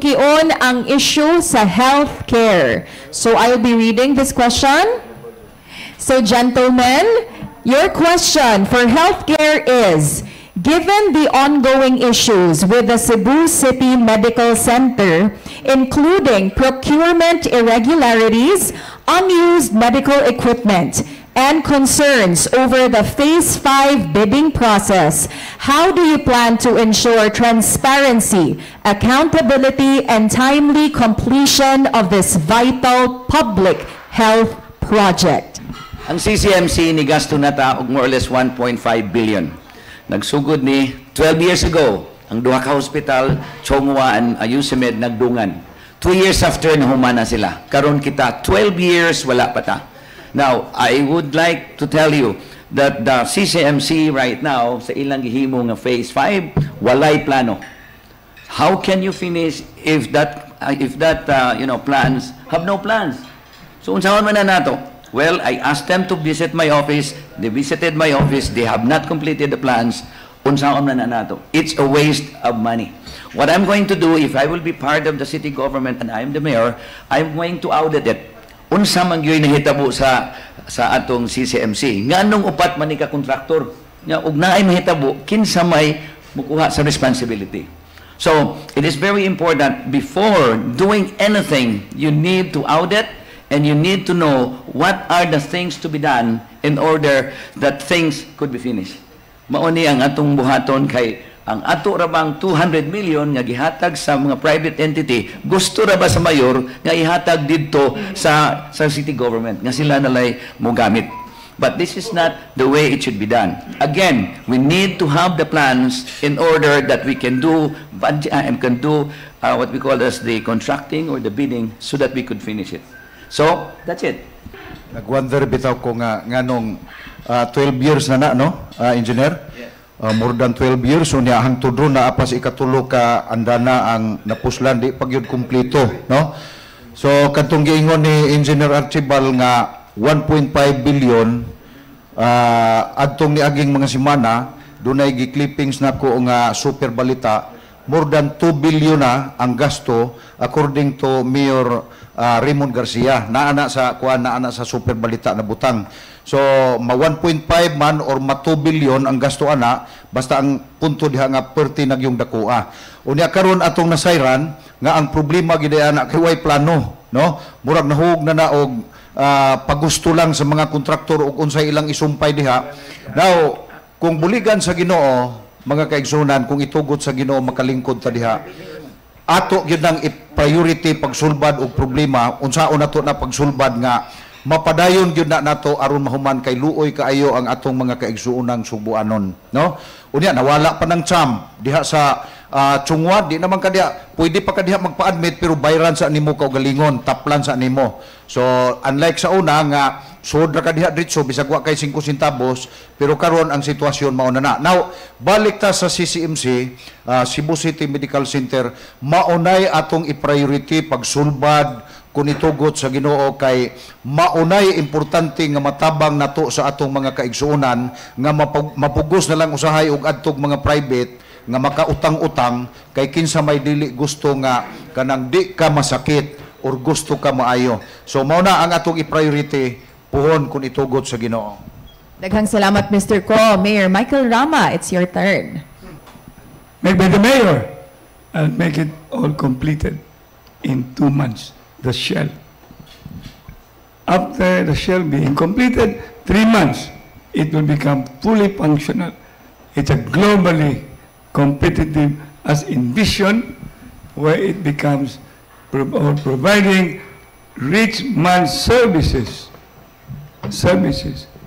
Tukion ang issue sa healthcare. So I'll be reading this question. So gentlemen, your question for healthcare is, given the ongoing issues with the Cebu City Medical Center, including procurement irregularities, unused medical equipment, and concerns over the Phase 5 bidding process, how do you plan to ensure transparency, accountability, and timely completion of this vital public health project? Ang CCMC ni gasto na ta og more or less 1.5 billion. Nagsugod ni 12 years ago, ang duha ka hospital, Chong Hua and UCMed, nagdungan. 2 years after, nahuman na sila. Karon kita 12 years wala pa ta. Now, I would like to tell you that the CCMC right now sa ilang gihimo nga phase 5, walay plano. How can you finish if that plans have no plans? So unsaon man na nato? Well, I asked them to visit my office. They visited my office. They have not completed the plans. Unsaon man na nato? It's a waste of money. What I'm going to do, if I will be part of the city government and I'm the mayor, I'm going to audit it. Unsa man gyud nahitabo sa atong CCMC? Nganong upat man ni ka kontraktor? Nya og naay mahitabo, kinsa may mukuha sa responsibility? So, it is very important, before doing anything, you need to audit and you need to know what are the things to be done in order that things could be finished. Mao ni ang atong buhaton kay ang ato ra bang 200 million nga gihatag sa mga private entity, gusto ra ba sa mayor nga ihatag didto sa city government nga sila nalay mogamit? But this is not the way it should be done. Again, we need to have the plans in order that we can do budget, and can do what we call as the contracting or the bidding so that we could finish it. So, that's it. Nagwonder bitaw ko nga nganong 12 years na na, no, engineer? More than 12 years unya hangtod ron naa pa sa ikatulo ka andana ang napuslan, di pa gyud kumpleto, no? So kadtong giingon ni Engineer Archibald nga 1.5 billion, adtong niaging mga semana dunay gi-clippings nako nga Super Balita, more than 2 billion na ang gasto according to Mayor Raymond Garcia. Naa na sa kuan, naa na sa Super Balita na butang. So ma 1.5 man or ma 2 billion ang gasto ana, basta ang punto diha nga perti na gyung dakoa. Unya karon atong nasayran nga ang problema gid ana kay way plano, no? Murag nahug na na og pagusto lang sa mga kontraktor og unsay ilang isumpay diha. Now, kung buligan sa Ginoo, mga kaigsunan, kung itugot sa Ginoo makalingkod ta diha, ato gyud nang i-priority pagsulbad og problema. Unsaon nato na pagsulbad nga mapadayon gyud na nato aron mahuman, kay luoy kaayo ang atong mga kaigsuonang Sugbuanon, no? Unya nawala pa ng champ diha sa Chong Hua, di naman ka diha pwede pa ka diha magpa-admit, pero bayran sa nimo kaugalingon, taplan sa nimo. So unlike sa una nga sud ra ka diha diretso bisag wa kay 5 centavos, pero karon ang sitwasyon mao na na. Now, balik ta sa CCMC, Cebu City Medical Center, maunay atong i-priority pagsulbad kung itugot sa Ginoo, kay maunay importante nga matabang nato sa atong mga kaigsuonan nga mapugos na lang usahay og adtog mga private nga makautang-utang, kay kinsa may dili gusto nga kanang di ka masakit or gusto ka maayo? So mao na ang atong i-priority puhon kung itugot sa Ginoo. Daghang salamat, Mr. Ko. Mayor Michael Rama, it's your turn. Make by the mayor and make it all completed in 2 months, the shell. After the shell being completed, 3 months, it will become fully functional. It's a globally competitive as envisioned, where it becomes or providing rich man services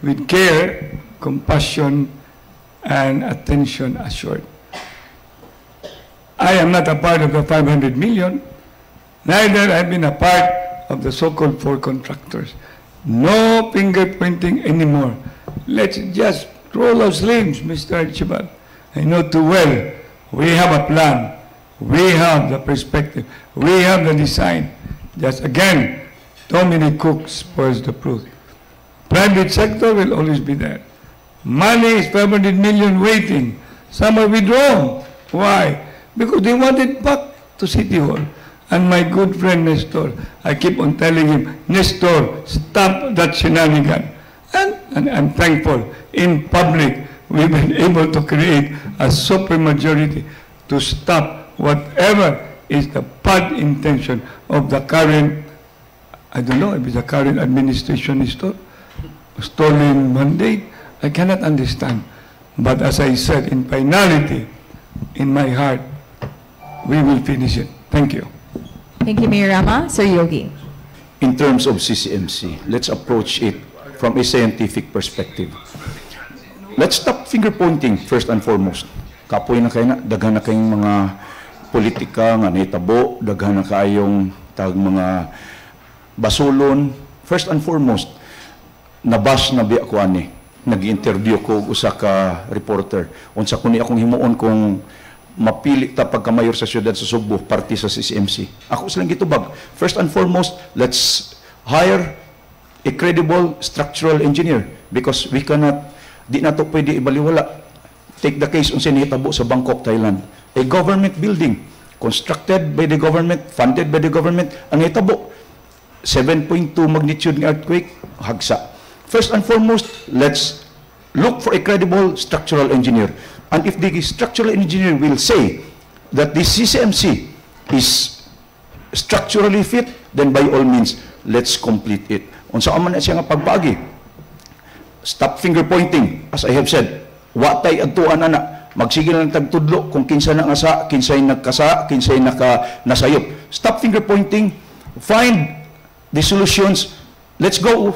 with care, compassion, and attention assured. I am not a part of the 500 million, neither I've been a part of the so-called four contractors. No finger pointing anymore. Let's just roll our sleeves, Mr. Archibald. I know too well, we have a plan. We have the perspective. We have the design. Just again, Dominic Cook spoils the truth. Private sector will always be there. Money is 500 million waiting. Some are withdrawn. Why? Because they want it back to City Hall. And my good friend Nestor, I keep on telling him, "Nestor, stop that shenanigan." And I'm thankful, in public, we've been able to create a supermajority to stop whatever is the bad intention of the current, I don't know if it's the current administration, Nestor, stolen mandate. I cannot understand. But as I said, in finality, in my heart, we will finish it. Thank you. Thank you, Mayor Rama. Sir Yogi. In terms of CCMC, let's approach it from a scientific perspective. Let's stop finger pointing first and foremost. Kapoy na kayo na, daghan na kayong mga politika nga nahitabo, daghan na kayong tag mga basulon. First and foremost, nabash na biya ko ani. Nag-interview ko og usa ka reporter. Unsa kuni akong himuon kung mapili ta pagka-mayor sa siyudad sa Sugbo, parte sa CCMC. Ako silang gitubag. First and foremost, let's hire a credible structural engineer because we cannot, di na to pwede ibaliwala. Take the case unsa nahitabo sa Bangkok, Thailand. A government building constructed by the government, funded by the government, ang nahitabo, 7.2 magnitude nga earthquake, hagsa. First and foremost, let's look for a credible structural engineer. And if the structural engineer will say that the CCMC is structurally fit, then by all means, let's complete it. Unsa man na siya nga pagpaagi? Stop finger pointing, as I have said. Wa tay adtuan ana. Magsige lang tagtudlo kung kinsa na nga sa, kinsay nagkasa, kinsay naka nasayop. Stop finger pointing. Find the solutions. Let's go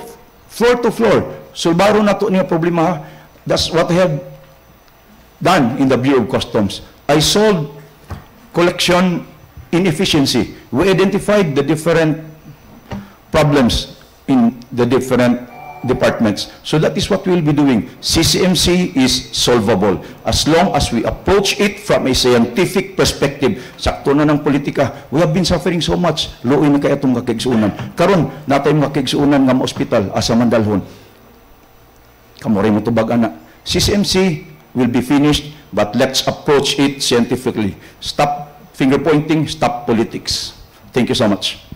floor to floor. Sulbaro na to niya problema. That's what I have done in the Bureau of Customs. I solved collection inefficiency. We identified the different problems in the different departments. So that is what we'll be doing. CCMC is solvable as long as we approach it from a scientific perspective. Sakto na ng politika. We have been suffering so much. Luoy na kay atong kakigsuonan. Karon, naa tay mga kaigsuonan nga ospital asa man dalhon. Kamo rin mo tubag ana. CCMC will be finished, but let's approach it scientifically. Stop finger pointing, stop politics. Thank you so much.